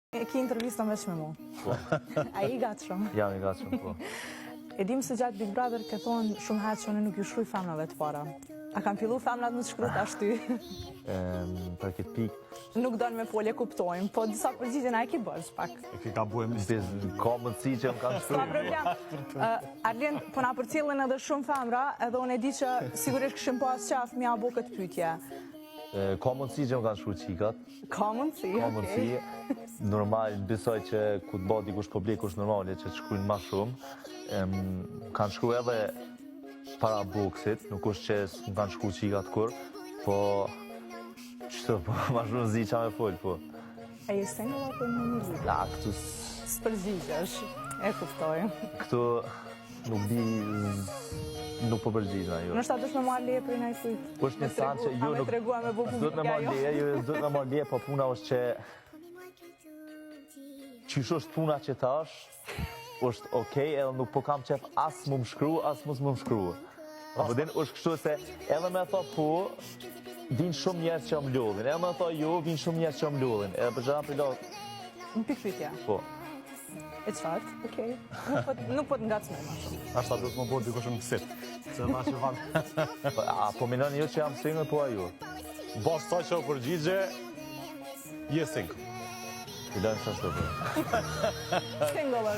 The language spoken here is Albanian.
E ki intervistën veç me mu. Po. A i gatshëm? Jam i gatshëm, po. E dim se gjatë Big Brother ke thonë shumë herë që unë nuk ju shkruj femnave të para. A kanë fillu femnat me të shkru tash ty? Për këtë pikë. Nuk donë me folje kuptojmë, po disa përgjigje na e ki bërë pak. E ki ka bujë me Ka mundësi që më kanë shkru. S'ka problem. Arlind, po na përcjellin edhe shumë femra, edhe unë e di që sigurisht kishim pas qef me ja bo këtë pyetje. Ka mundësi që më kanë shkru qikat. Ka mundësi, Ka mundësi. Normal, besoj që kur të bëhet dikush publik është normale që të shkruajnë ma shumë. Kanë shkru edhe para boksit, nuk është që s'më kanë shkru qikat kur, po qëto, po, ma shumë zi qa me fol, po. A je single apo në një lidhje? A, këtu... S'përgjigjesh, e kuptoj. Këtu nuk di, nuk po përgjigjem, jo. Nështë a dush me marrë leje prej najkujt? Është një sen që jo nuk... Me tregua me bu S'duhet me marrë leje, jo, s'duhet me marrë leje, po puna është që... Qysh është puna që tash, është okej, edhe nuk po kam qef as mu më shkru, as mos mu më shkru. Apo din, është kështu se edhe me tha po, vin shumë njerëz që më lodhin, edhe me tha jo, vin shumë njerëz që më lodhin, edhe për gjëra për lodh. Në pikëpyetje. Po. E qartë, okej. Nuk po nuk po të ngacmoj më shumë. Ashta do të më bëj dikush në kësit. Se ma që van. Po, a po mendoni ju që jam single po a ju? Bas sa që u përgjigje, je single. I lënë çashtu. Single.